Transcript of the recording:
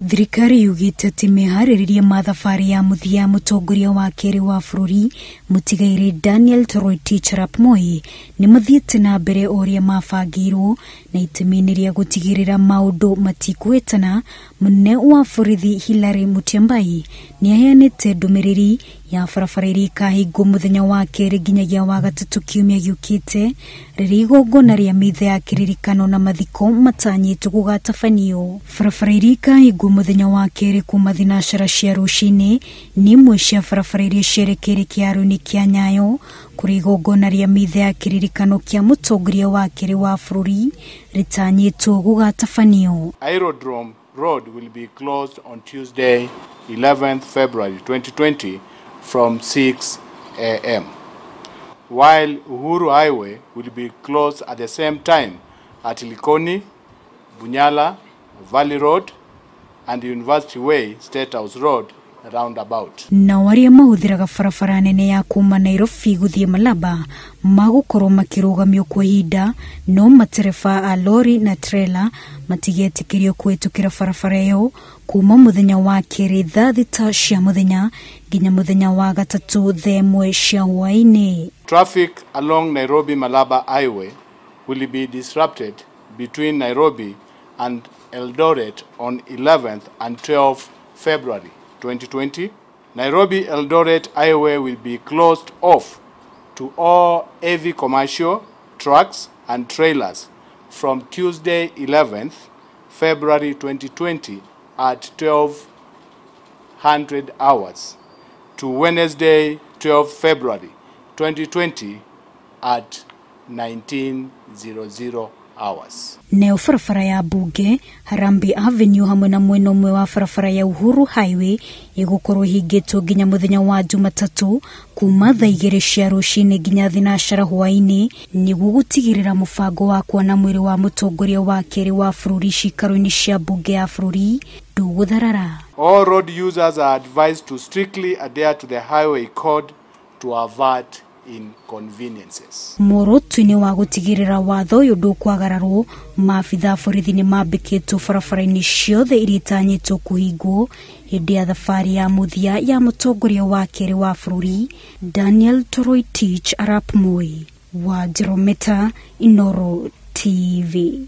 Thirikari yugĩte atĩ meharĩrĩria ma thabarĩ ya mũthia ya mũtongoria wa kerĩ wa bũrũri mũtigairĩ Daniel Toroitich arap Moi nĩ mathiĩte na mbere o ũrĩa mabangĩirwo na itemi-inĩ rĩa gũtigĩrĩra maũndũ matikũhĩtana. Mũnene wa borithi Hilary Mutyambai nĩ aheanĩte ndũmĩrĩri ya barabara iria ikahingwo mũthenya wa kerĩ nginyagia wa gatatũ kiumia gĩũkĩte, rĩrĩa igongona rĩa mitha ya kĩririkano na mathiko matanyĩtwo gũgatabanio. Barabara iria ikahingwo mũthenya wa kerĩ kuma thinacara cia rũcinĩ nĩ imwe cia barabara iria cierekeire kĩharo-inĩ kĩa Nyayo kũrĩa igongona rĩa mitha ya kĩririkano kĩa mũtongoria wa kerĩ wa bũrũri rĩtanyĩtwo gũgatabanio. Aerodrome Road will be closed on Tuesday, 11th February 2020 from 6 a.m., while Uhuru Highway will be closed at the same time at Likoni, Bunyala, Valley Road, and University Way, State House Road roundabout. Nao arĩa mahũthĩraga barabara nene ya kuma Nairobi gũthiĩ Malaba magũkorwo makĩrũgamio kwa ihinda, no matereba a lori na trela matigetĩkĩrio kũhĩtũkĩra barabara ĩyo kuma mũthenya wa kerĩ thaa thita cia mũthenya nginya mũthenya wa gatatũ thaa ĩmwe cia hwaĩ-inĩ. Traffic along Nairobi Malaba Highway will be disrupted between Nairobi and Eldoret on 11th and 12th February 2020. Nairobi Eldoret Highway will be closed off to all heavy commercial trucks and trailers from Tuesday 11th February 2020 at 1200 hours to Wednesday 12 February 2020 at 1900 hours. Nayo barabara ya Bunge, Harambee Avenue hamwe na mwena ũmwe wa barabara ya Uhuru Highway ĩgũkorwo ĩhingĩtwo nginya mũthenya wa Jumatatũ kuma thaa igĩrĩ cia rũcinĩ nginya thinacara hwaĩ-inĩ nĩguo gũtigĩrĩra mũbango wa kuona mwĩrĩ wa mũtongoria wa kerĩ wa bũrũri ciikaro-inĩ cia Bunge ya bũrũri ndũgũtharara. All road users are advised to strictly adhere to the highway code to avert inconveniences. Muoroto-inĩ wa gũtigĩrĩra watho ũyũ ndũkwagararwo, maabitha a borithi nĩ mambĩkĩtwo barabara-inĩ ciothe iria itanyĩtwo kũhingwo hĩndĩ ya thabarĩ ya mũthia ya mũtongoria wa kerĩ wa bũrũri Daniel Toroitich arap Moi. Wa Jerometa, Inooro TV.